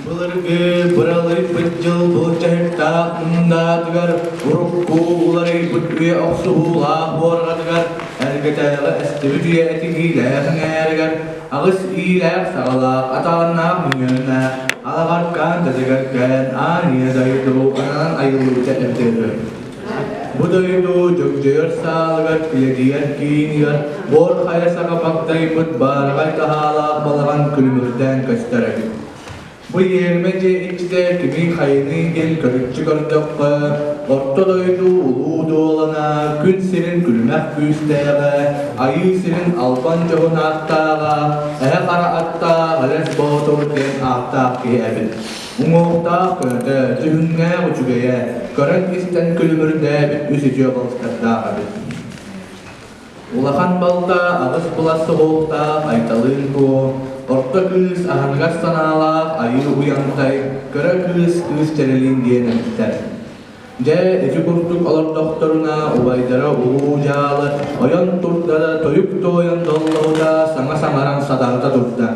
Былыргы быралыйбыт дьыл былдьаһыктаах мундаатыгар, урукку уларыйбыт үйэ охсуһуулаах буорҕатыгар, эргэтээҕи эстибит үйэ этиһиилээх эҥээригэр, аҕыс иилээх-саҕалаах, атааннаах мөҥүөннээх, алаҕаркаан дэтигэркээн аан ийэ дойду ананан айыллыбыта эбитэ үһү. Бу дойду дьөгдьөйөр саалыгар килэдийэр киинигэр буор хайа саҕа багдайбыт баараҕай таһаалаах балаҕан күлүмүрдээн көстөр эбит. Бу иэрмэ дьиэ иччитэ кимий-хайыный диэн көрүччү көрдөххө, орто дойду улуу дуолана, күн сирин күлүмэх күүстээҕэ, айыы сирин албан дьоһун ааттааҕа, эһэ хара аттаах Элэс Боотур диэн ааттаах киһи эбит. Уҥуохтаах көнөтө, дьүһүннээх үчүгэйэ, көрөн-истэн күлүмүрдээбит үс үтүө балыстардаах эбит. Улахан балта аҕыс былас соһуохтаах Айталыын Куо, орто кыыс аһыныгас санаалаах Айыы Уйантай, кыра кыыс Кыыс Чэрэлиин диэн эбиттэр. Дьэ, ити курдук олордохторуна убайдара улуу дьаалы ойон турда да тойук туойан доллоһута саҥа саҥаран сатаата турда.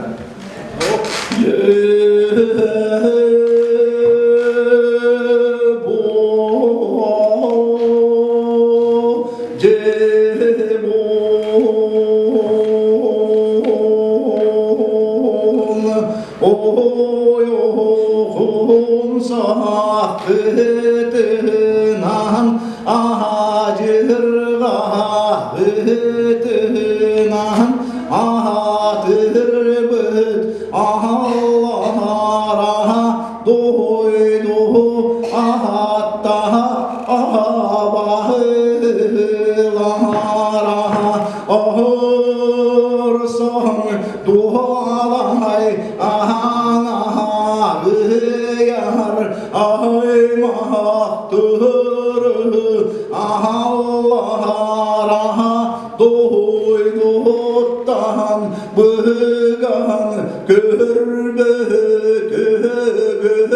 Аһаатырбыт Аһаатырбыт аһаллаһараһа дуһуйдуһу аһаттаһа аһабаһылаһараһа оһорсон дуһалай аһанаһарыйар аймахтыры аһаллаһараһа Дуһуйдуттан быган көрбөтүгүт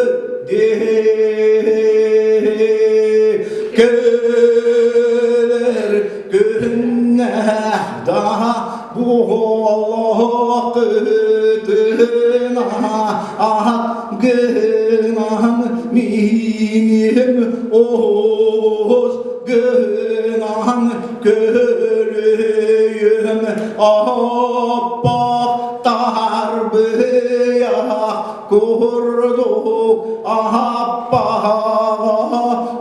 Кэлэр күннээх да буолуоххутуна аһат гынан мииним оһус гынан Көрүөм аппах тарбыйах курдук аппаҕа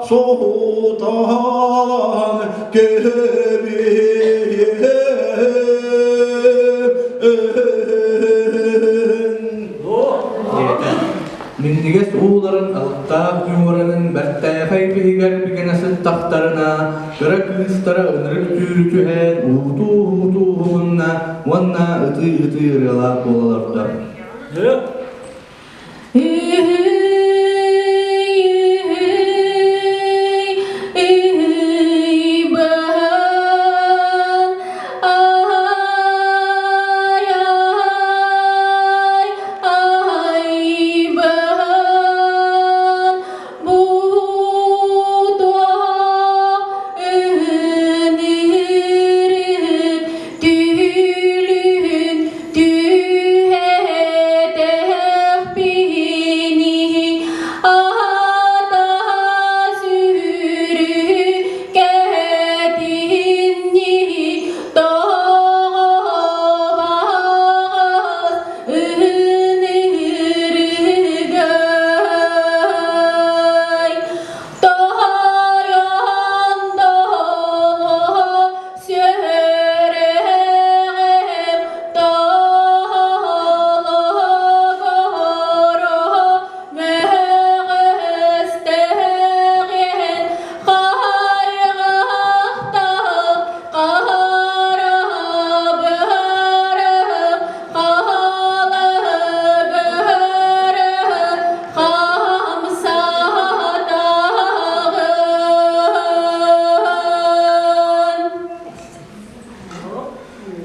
соһутан кэбиһэн Минньигэс ууларын алыптаах ньуурарын бэртээхэй биһигэр бигэнэ сыттахтарына, кыра кыыстара ынырык түүрү түһээн уутуу-уутуу уһугунна уонна ытыы-ытыы ырыалаах буола олордо.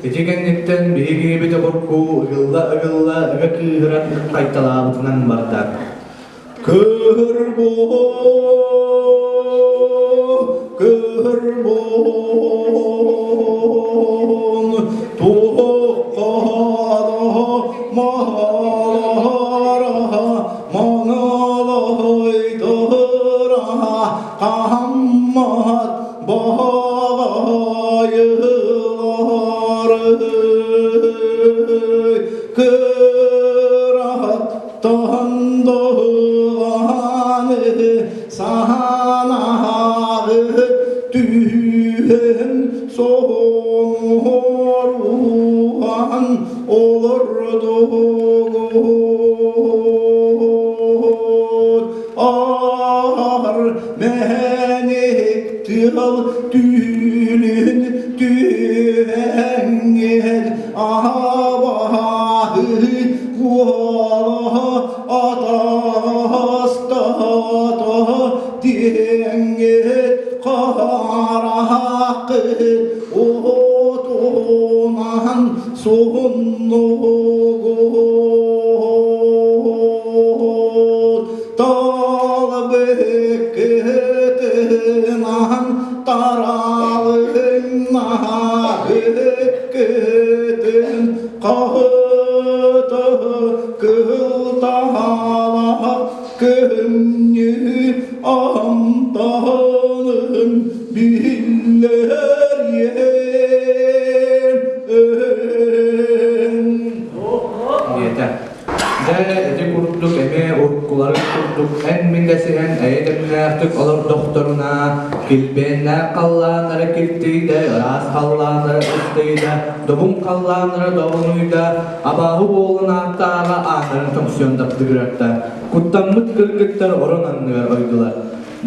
Ити кэнниттэн биһиги обургу ыгылла-ыгылла ыга кыыһыран хайталаабытынан барда. Кыһырбон, кыһырбон, туоххадаһа маһалаһараһа. Тыал түүнүн түһэҥҥин абаһы уола атастата диэҥҥит хараххыт отунан суһуннугут Талбыккытынан таралыннаһыккытын хаһыты кыһыл таһалаах көмньү амтанын биллэриэм. Диэтэ. Дьэ, ити курдук эмиэ уруккуларын курдук эн-мин дэсиһэн эйэ-дэмнээхтик олордохторуна, килбиэннээх халлааннара киртийдэ, ыраас халлааннара ыстыйда, добун халлааннара добунуйда, абааһы буолан ааттааҕа ааннарын тоҥсуйан дабдыгыратта, куттаммыт кыргыттар орон анныгар ойдулар.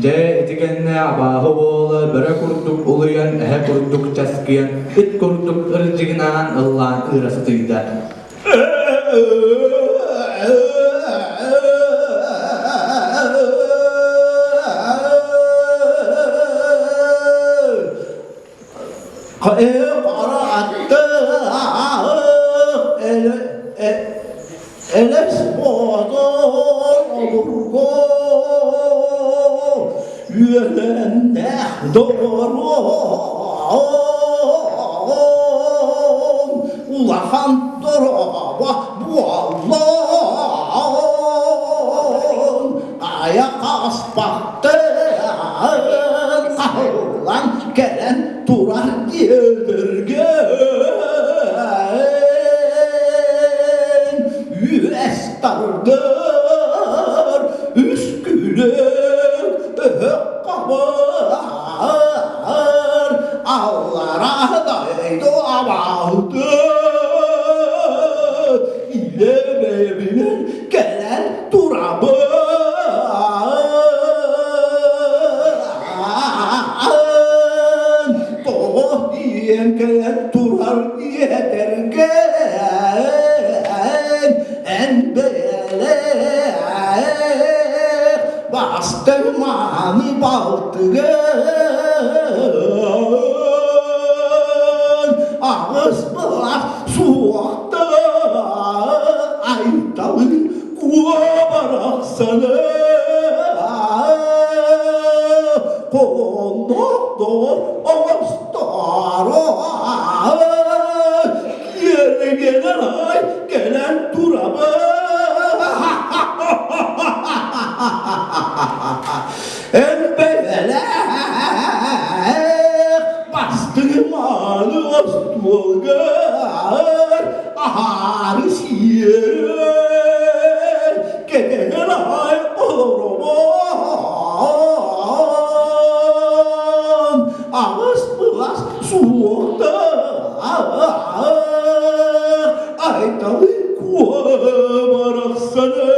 Дьэ, ити кэннэ абааһы уола бөрө курдук улуйан, эһэ курдук часкыйан, ыт курдук ырдьыгынаан ыллаан ыыра сытыйда. Элэс обургу үөлэннээх доҕоруом улахан дорообо буоллун айах аспахтын хаһыллан кэлэн турар диэлэргэ үөс тардар үскүлүк өһөх хабар аллара дойду абаһыты илэ бэйэбинэн кэлэн турабын тоҕо ийэм кэлэн турар ийэтэргэн эн бэйэлээх бастыҥ мааны балтыгын аҕыс былас суохтаах айталын куо барахсаны Хоннохтор оҥосторо киэргэнэн ай кэлэн турабын Эн бэйэлээх бастыҥ-мааны остуолгар аһаары сиэр кэтэһэн аҕай олоробун аҕыс былас суохтаах айталы куо барахсаны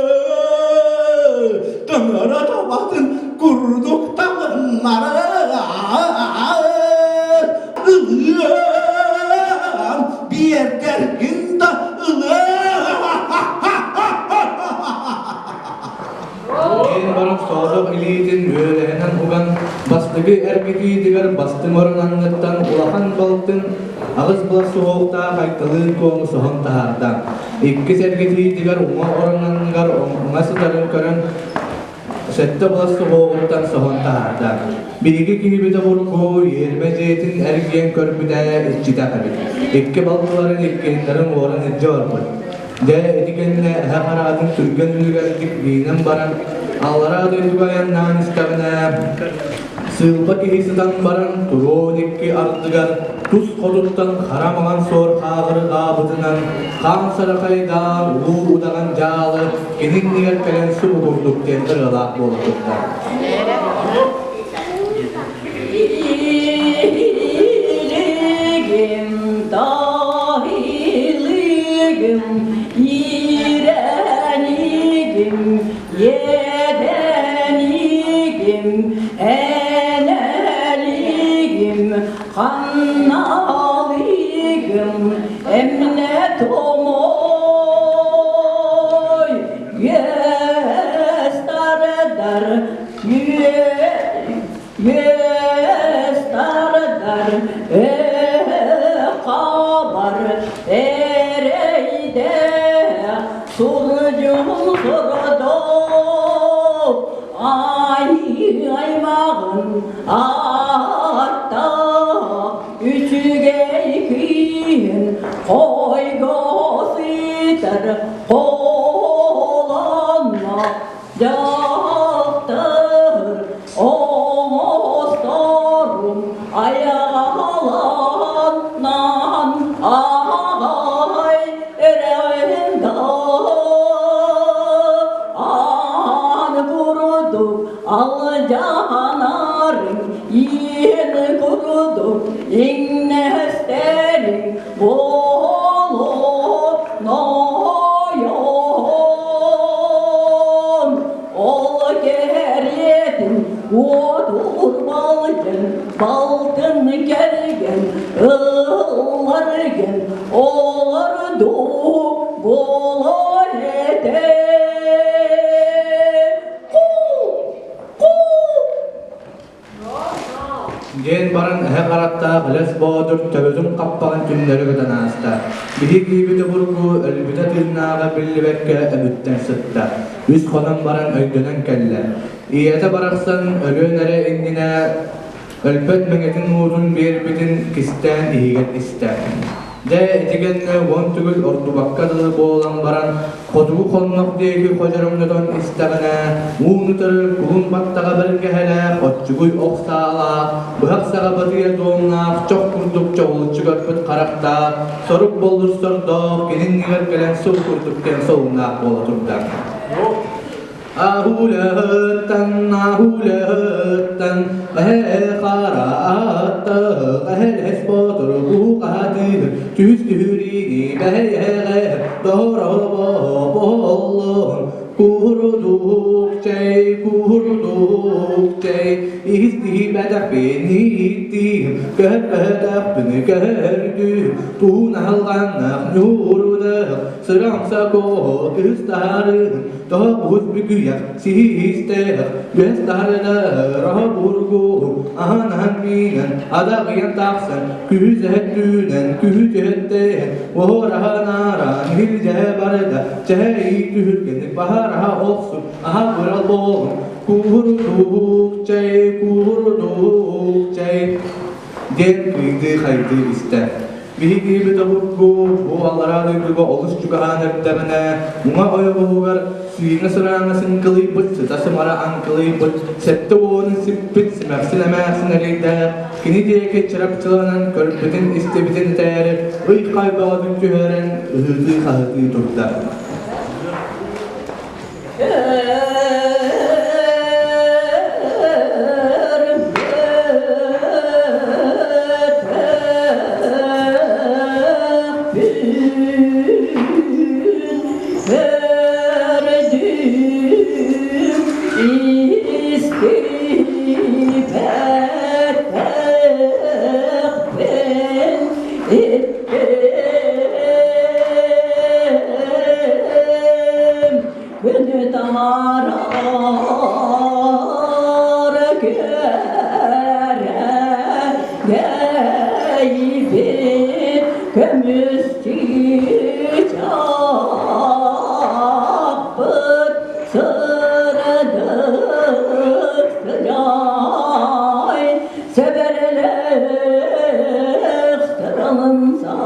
таҥара табатын курдук таҥыннара ылыам биэрдэргин да Диэн баран соҕотох илиитин үөлэһинэн уган, бастакы эргитиитигэр бастыҥ орон анныттан улахан балтын аҕыс былас суһуохтаах айталыын куону соһон таһаарда. Иккис эргитиитигэр уҥа орон анныгар уҥа сытарын көрөн, сэттэ былас суһуоҕуттан соһон таһаарда. Биһиги киһибит обургу иэрмэ дьиэтин эргийэн көрбүтэ иччитэх эбит. Икки балтыларын иккиэннэрин уоран илдьэ барбыт. Дьэ, ити кэннэ эһэ хараатын түргэн үлүгэрдик иинэн баран, аллараа дойдуга айаннаан истэҕинэ, сыылба киһи сытан баран, туруон икки ардыгар тус хотуттан хара маҥан суор хааҕырҕаабытынан, хаан сарахайдаан улуу удаҕан дьаалы кини иннигэр кэлэн субу курдук диэн ырыалаах буола турда. Илигим, таһилигим, иирэнигим, иэдэнигим, энэлигим. Алдьанарыҥ иэн курдук иҥнэстэриҥ буолуо нойон. Ол кэриэтин уотур балгын балтын кэргэн ылларгын олорду буолар этэ. Диэн баран эһэ харахтаах Элэс Боотур төбөтүн хаппаҕын түннэри көтөн ааста. Биһи киһибит обургу өлбүтэ тыыннааҕа биллибэккэ өмүттэн сытта. Үс хонон баран өйдөнөн кэллэ. Ийэтэ барахсан өлүөн эрэ иннинэ өлбөт мэҥэтин уутун биэрбитин кистээн иһигэр истэ. Дьэ, ити кэннэ уон төгүл ордубакка дылы буолан баран, хотугу хоннох диэки ходьороҥнотон истэҕинэ, уун-утары кулун баттаҕа бэргэһэлээх, оччугуй ох саалаах, быһах саҕа батыйа дуомнаах, чох курдук чоҕулуччу көрбүт харахтаах, сорук боллур сордоох, кини иннигэр кэлэн сыл курдук диэн солуннаах буола турда. Аһулаһыттан, аһулаһыттан, эһэ хара аттаах, эһэлэс боотур куһаатыыр, түс түһүриини бэһэйэҕэ, доһоробо боллоһун, курдук чэй, курдук чэй, истибэтэхпин ииттиим, көһөрбөтөхпүн көһөрдүм, туун аһылҕаннах ньуурудах, сырамса куо кыстаарын, Тоһо уһус бүгүйэх, сиһи-истээх, үөс таһарыдар, аһа бургу, аһан-аһан миинэн, адаҕыйан тахсан, күһү сэһэттүүнэн, күһү түһэттээн, уһураһан-ааран, иһирдьэһэ барыда, чэһэ түһүргэник баһараһа охсун, аһа бырал буолун, куурдук чэй, куурдук чэй, диэн кыйдыы-хайдыы истэ. Биһиги бөтөҕүргу бу аллараа дойдуга олус чугаһаан эрдэҕинэ, уҥа ойоҕоһугар сыыҥа сырааҥа сыҥкылыйбыт, сыта-сымара аҥкылыйбыт, 70-ун сиппит симэхсин эмээхсин эрэйдээх кини диэки чырапчыланан көрбүтүн-истибитин этээри ый-хай бөҕөтүн түһэрэн ыһыытыы-хаһытыы турда. Күнү таҥарар күөрэгэйбит көмүс чыычаахпыт сырдык сыдьаай сэбэрэлээх сыралынсам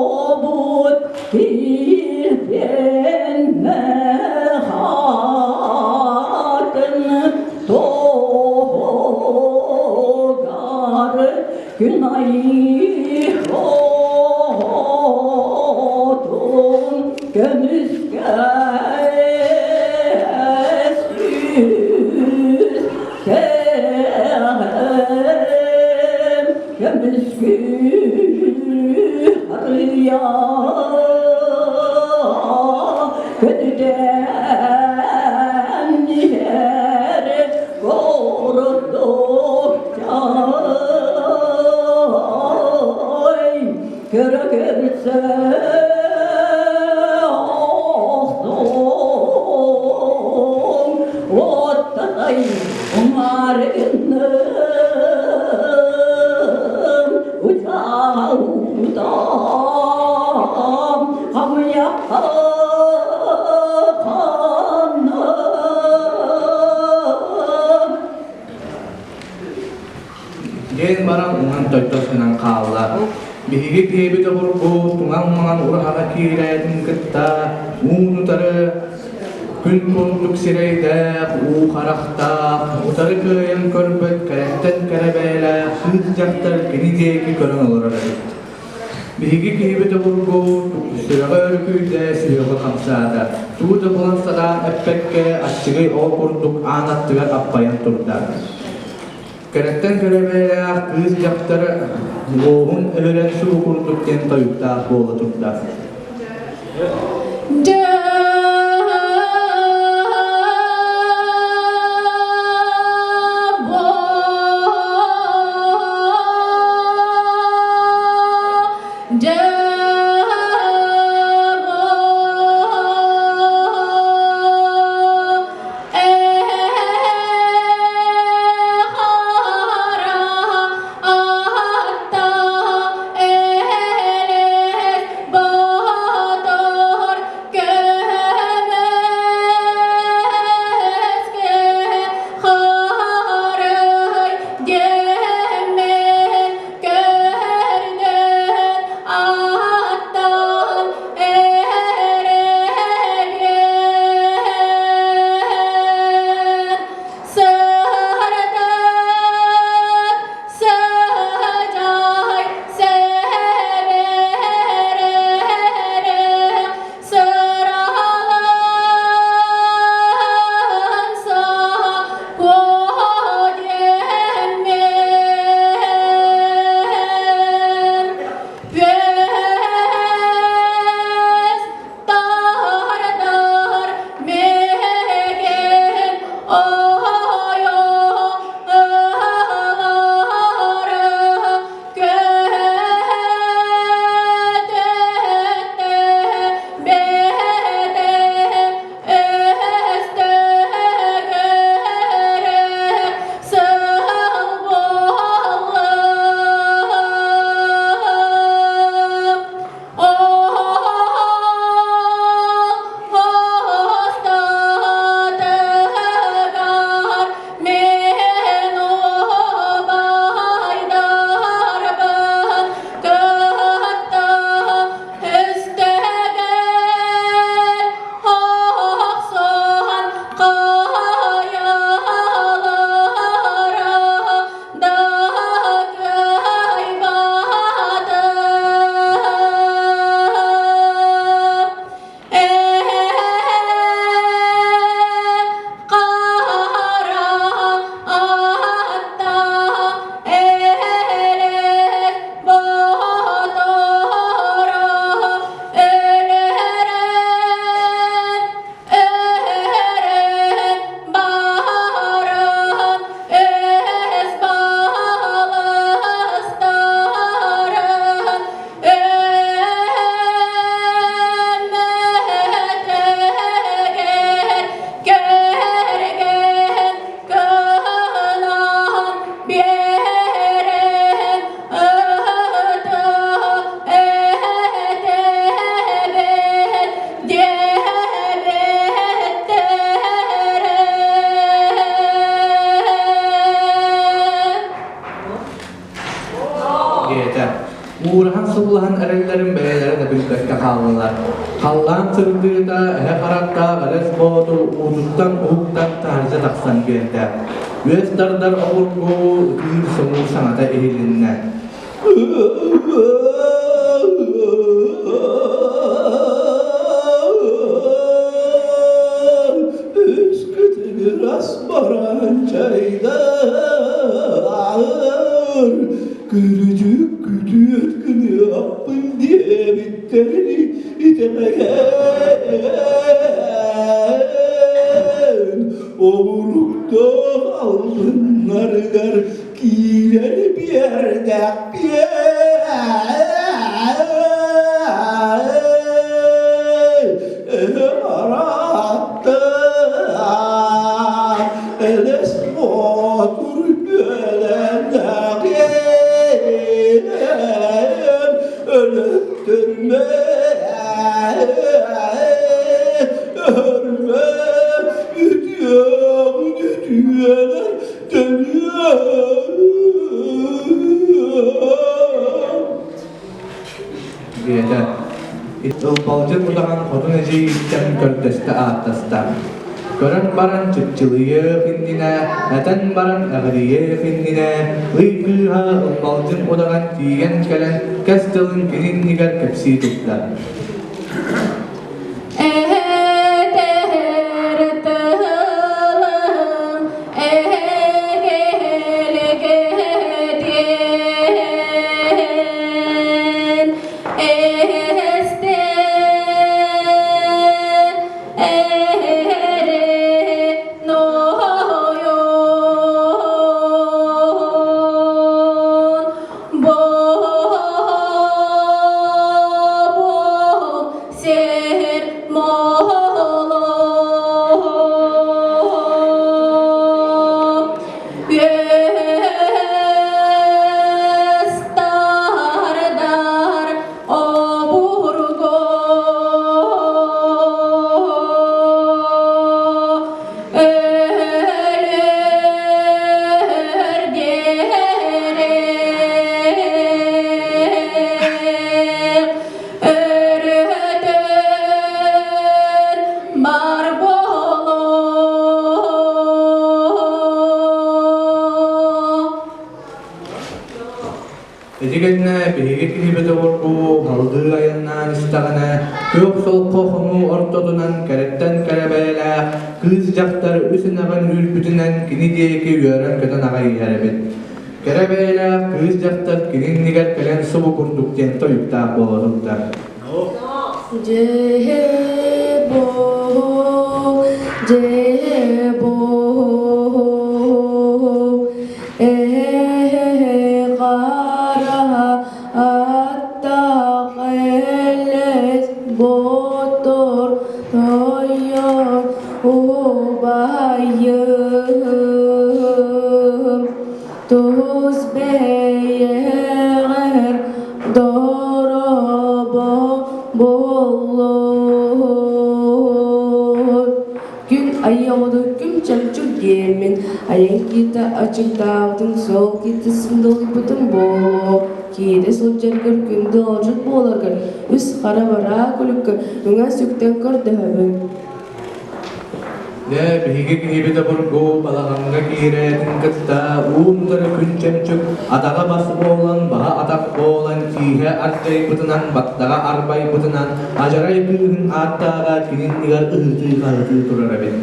Кокобут килбиэннэ хатын туһугар күн айыы хотун көмүскэс көмүскүүр харыйа көтүтэн иһэр курдук чай көрө көрсө охтум оттатай умарыгыным учаутам хамыйа Диэн баран уҥан тойтос гынан хаалла. Биһиги киһибит обургу туҥан-маҥан ураһаҕа киирээтин кытта уун-утары күн курдук сирэйдээх, уу харахтаах, утары кыайан көрбөт кэрэттэн кэрэ бэйэлээх кыыс дьахтар кини диэки көрөн олорор эбит. Биһиги киһибит обургу сүрэҕэ өрүкүйдэ, сүһүөҕэ хамсаата. Тугу да булан сатаан эппэккэ, аччыгый оҕо курдук аан аттыгар аппайан турда. Кэрэттэн кэрэ бэйэлээх кыыс дьахтар уоһун өлөрөн суу курдук диэн тойуктаах буола турда. Диэтэ. Уураһан сыллаһан эрэллэрин бэйэлэрэ да билбэккэ хааллылар. Халлаан сырдыыта эһэ харахтаах Элэс Боотур уутуттан уһуктан таһырдьа тахсан биэрдэ. Үөс тардар обургу ытыыр-соҥуур саҥата иһилиннэ. Үскүтүгүрас баран чайдар Күрүчүк күтүөт гыныаппын диэбиттэрин итэҕэйэн Обуруктаах албыннарыгар киирэн биэрдэхпиэн Элэс боотур үөлэннэҕиэн өлөттөрмө өрмө үтүөҕүн үтүөлэр Диэтэ. Ылбалдьын удаҕан хотун эдьиийиттэн көрдөстө ааттаста. Көрөн баран чыпчылыйыах иннинэ, этэн баран эҕирийиэх иннинэ, ый кыыһа Ымбалдьын удаҕан тиийэн кэлэн кэс тылын кини иннигэр кэпсии турда. Этэр тылым эгэлгэтиэн эстэр эре нойон бо сэр моло үөс тардар обургу өлөр диэри өрүтүн бар буолуо. Ити кэннэ биһиги киһибит обургу салгыы айаннаан истэҕинэ, күөх солко хонуу ортотунан кэрэттэн кэрэ бэйэлээх кыыс дьахтар үс ынаҕын үүрбүтүнэн кини диэки үөрэн-көтөн аҕай иһэр эбит. Кэрэ бэйэлээх кыыс дьахтар кини иннигэр кэлэн субу курдук диэн тойуктаах буола турда. Дьээ боо, дьээ боо, ээ хара аттах элэс ботор тойон убайым тус бэйэҕэр дорообо буоллун. Күн айыы оҕото күм чөмчүк диэммин, айан киитэ ачыктаабытын, суол киитэ сындалыйбытым буолуо. Киирэ сылдьаргар күндү ыалдьыт буоларгар үс хара бараа күлүккэ үҥэ сүктэн көрдөһөбүн. Дьэ, биһиги киһибит обургу балаҕаҥҥа киирээтин кытта уун-утары күн чөмчүк атаҕа бас буолан, баһа атах буолан, тииһэ ардьайбытынан, баттаҕа арбайбытынан адьарай кыыһын ааттааҕа кини иннигэр ыһыытыы-хаһыытыы турар эбит.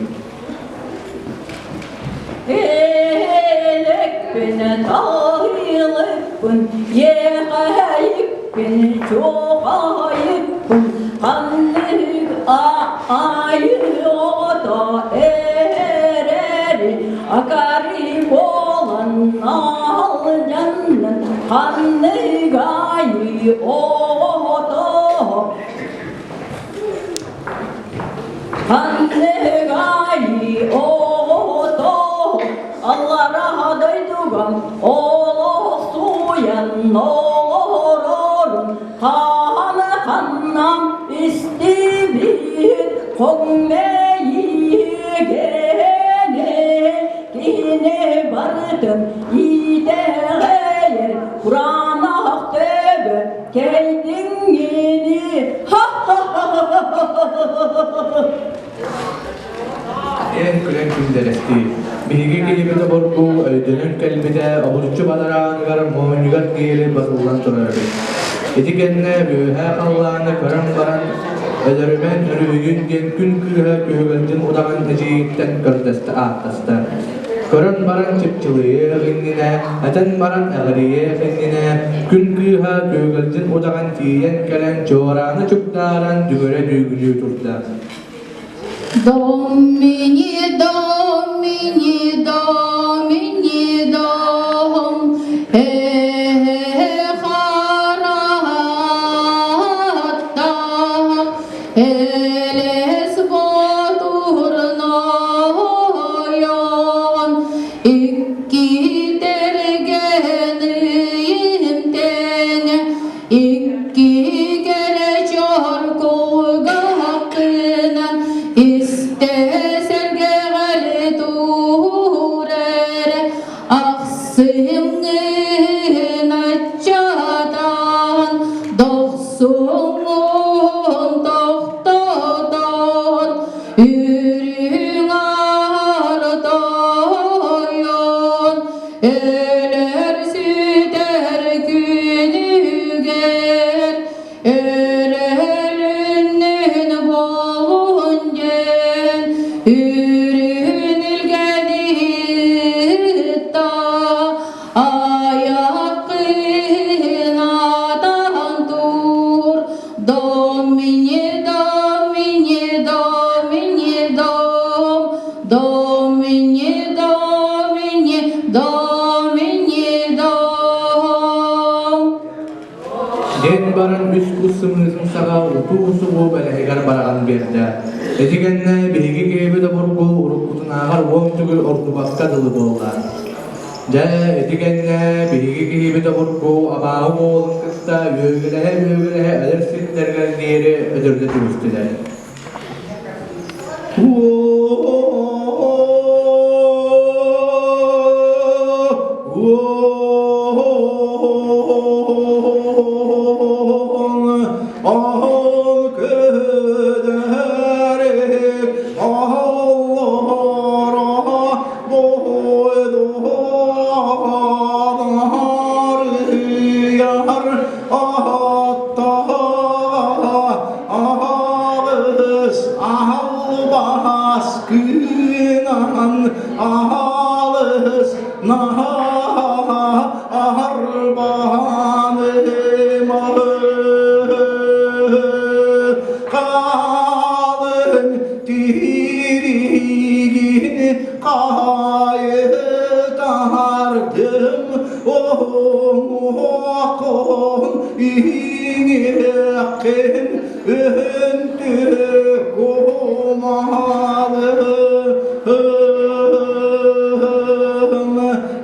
Элекпин, таһыылыкпын, иэхэйикпин, чуохайыкпын, ханнык аайы оҕото эрэри, акари буолан аалдьаннын, ханнык аайы оҕото Ханнык аайы оҕото аллараа дойдуга олохсуйан олорорун хаһан ханна истибит хоҥмэйигэни киһини барытын итэҕэйэр кураанах төбө кэйдиҥҥини Диэн күлэн күндэлэстии. Биһиги киһибит обургу өйдөнөн кэлбитэ обуруччу бадарааныгар моонньугар диэри басыллан турар эбит. Ити кэннэ үөһээ халлааны көрөн баран өлөрүмэн өрүһүйүн диэн күн кыыһа күһүгэлдьин удаҕан эдьиийиттэн көрдөстө ааттаста. Көрөн баран чыпчылыйыах иннинэ, этэн баран эҕирийиэх иннинэ, күн кыыһа күөгэлдьин удаҕан тиийэн кэлэн чуорааны чугдааран дүҥүрэ дүүгүнүү турда. Домини, домини, домини, дом, э харатта, элес ботурнойон, икки тэргэнийим тэҥэ, икки кэрэ чоркугаххынан истэ сэргэҕэли тур эрэ, ахсымҥын аччатан, дохсуҥҥун тохтотон, үрүҥ. тута утуу-субуу бэлэһигэр бараҕан биэрдэ. Ити кэннэ биһиги киһибит обургу уруккутунааҕар уон төгүл ордубакка дылы буолла. Дьэ, ити кэннэ биһиги киһибит обургу абааһы уолун кытта үөгүлэһэ-үөгүлэһэ өлөр сирдэригэр диэри өтөрдө түбүстүлэр. Аһаҕас аһалбаас кыынан аһалыс Хаалын тириигин хаайытардым оһоҥуоххун иҥиэххин өһөнтү кумалым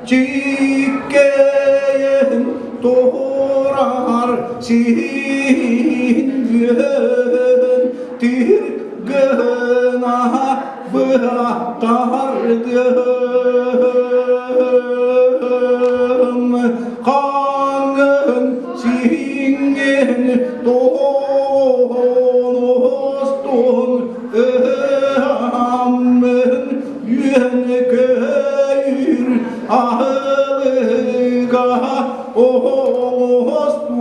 чиккэйэн туһурар сиһин үөн тир гына быһатардым хаҥын сиҥҥин тоҕоностон ыһаммын үөн көйүр аһылыга оһоҥостуом.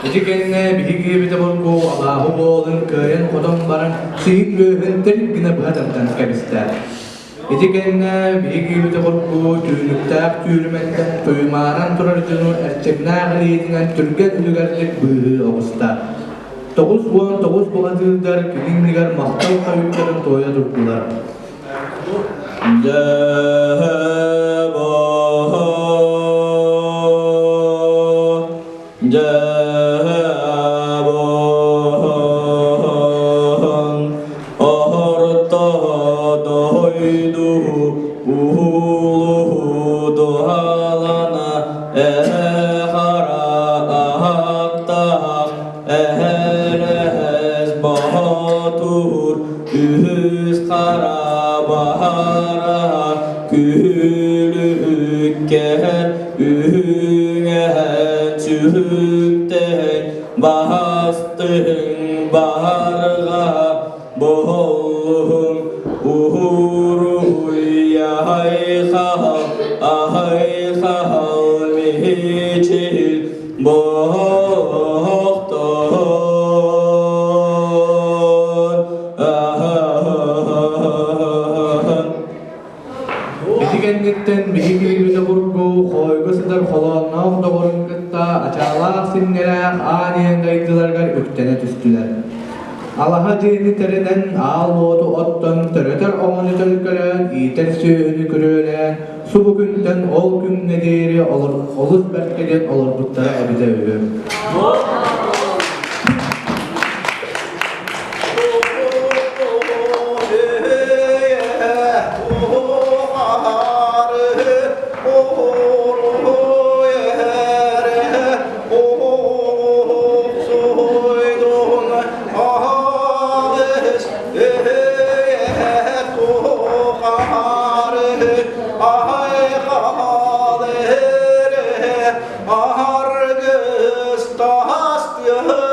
Ити кэннэ биһиги эбитэ бургу абааһы буолун кыайан-хотон баран сиһин үөһүн тил гына быһа тардан кэбистэ. Ити кэннэ биһиги эбитэ бургу түүнүктээх түүрүмэттэн туймааран турар дьону эрчимнээх илиитинэн түргэн үлүгэрдик быыһыы оҕуста. 99 бухатыырдар кини иннигэр махтал хойуктарын туойа турдулар. Дьэһэбоһон орто дойду уһулуһу туһалана эһэ-хара аһаттаах эһэлэһэс боотур үһүс хара баһара күһүлүккэһэр үһүҥэһэн сүһүктэһэн баһастыһыҥ баһарҕа боһоллуһуҥ уһуруһуйаһай-хаһал аһай-хаһал миһичил боһохтон. Ити кэнниттэн биһиги Люнебургу хоойго сытар холоонноох доҕорун кытта ачаалаах синньэлээх аан иһэн дайдыларыгар үктэнэ түстүлэр. Алаһа дьиэни тэринэн, аал уоту оттон, төрөтөр оҕону төлкөлөөн, иитэр сүөһүнү күрүөлээн, субу күнтэн ол күҥҥэ диэри олус бэркэ диэн олорбуттара эбитэ үһү. Аргыстас.